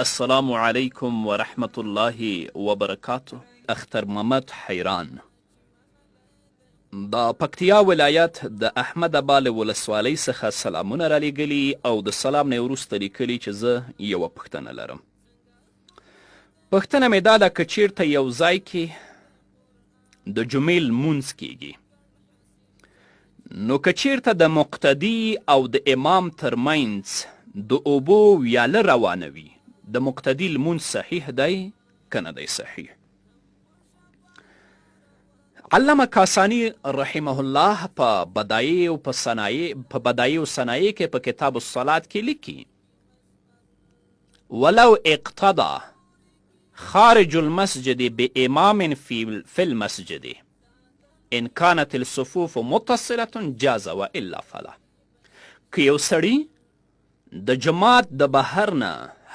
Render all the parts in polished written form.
السلام علیکم ورحمت الله وبرکاته. اختر محمد حیران د پکتیا ولایت د احمد ابا له ولسوالۍ څخه سلامونه رالیږلي او د سلام نه وروسته لیکلي چې زه یوه پوښتنه لرم. پوښتنه مې دا ده که چیرته یو ځای کې د جمعې لمونځ کیږي، نو که چیرته د مقتدي او د امام ترمنځ د اوبو ویاله روانه وي، د مقتدي لمونځ صحیح دی که نه دی صحیح؟ علامه کاسانی رحمه الله په بدایع او په صنایع په بدایع او صنایع کې په کتاب الصلات کې لیکي: ولو اقتدا خارج المسجد بإمام في المسجد ان كانت الصفوف متصلة جاز والا فلا. که یو سړي د جماعت د بهر نه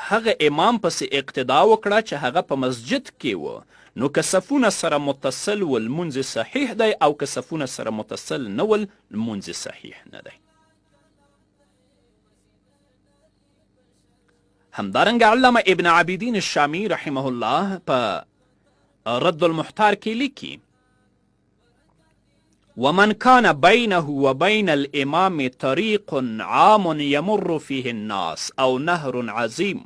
هغه امام پسې اقتدا وکړه چې هغه په مسجد کې و، نو که صفونه سره متصل و لمونځ صحیح دی، او که صفونه سره متصل نه ول لمونځ صحیح نه دی. همدارنګه علامه ابن عابدین الشامی رحمه الله په رد المحتار کې لیکي: ومن كان بينه وبين الإمام طريق عام يمر فيه الناس أو نهر عظيم.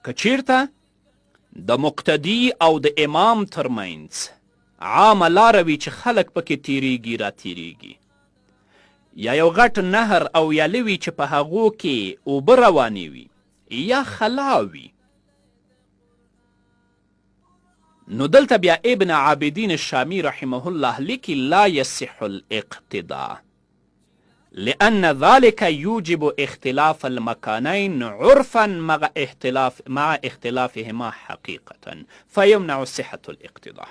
که چیرته د مقتدي او د امام ترمنځ عامه لاره وي چې خلک پکې تیریږي را تیریږي، یا یو غټ نهر او ویاله وي چې په هغو کې اوبه روانې وي یا خلا وي، نو دلته بیا ابن عابدین الشامی رحمه الله لیکي: لا يصح الاقتداء لأن ذلك يوجب اختلاف المكانين عرفا مع اختلاف مع اختلافهما حقيقة فيمنع صحة الاقتداء.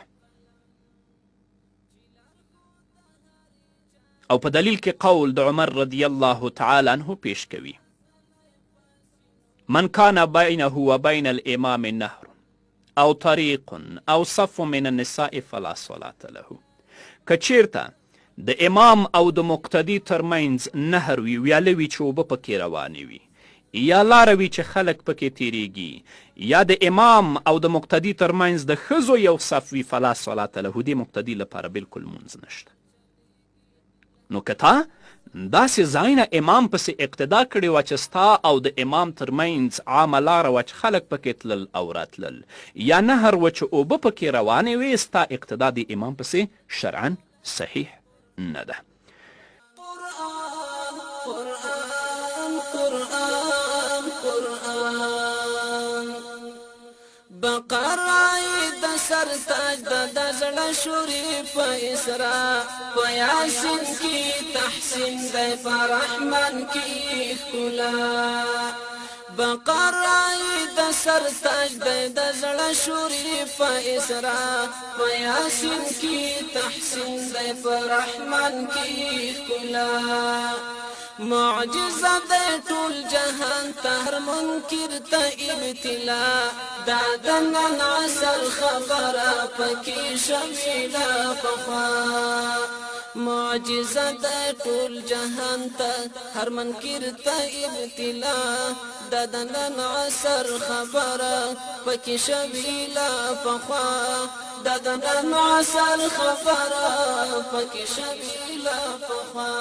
او په دلیل کې قول د عمر رضی الله تعالی عنه پیش کوي: من كان بينه وبين الإمام نهر او طریق او صف من النساء فلا صلاة له. که چیرته د امام او د مقتدي ترمنځ نهر وي، ویاله وي چې اوبه پکې روانې وي، یا لاره وي چې خلک پکې تیریږي، یا د امام او د مقتدي ترمنځ د ښځو یو صف وي، فلا صلاة له، دې مقتدي لپاره بلکل لمونځ نشته. نو که تا داسې ځای نه امام پسې اقتدا کړې وه چې ستا او د امام ترمنځ عامه لاره وه چې خلک پکې تلل او راتلل، یا نهر و چې اوبه پکې روانې وې، ستا اقتدا دې امام پسې شرعا صحیح نه ده. قرآن قرآن قرآن قرآن بقره د سر تاج د د زړه شوري په اسرا، په یاسین کې تحسین دی، په رحمان کې ښکلا. بقره د سر تاج د د زړه شوري په اسرا، په یاسین کې تحسین دی، په رحمان کې ښکلا. معجزه د ټول جهان ته، هر منکر ته ابتلا. دا د نن عصر خبره پکې شوې ده پخوا. معجزه د ټول جهان ته، هر منکر ته ابتلا. دا د نن عصر خبره پکې شوې لا پخوا. دا د نن عصر خبره پکې شوې لا پخوا.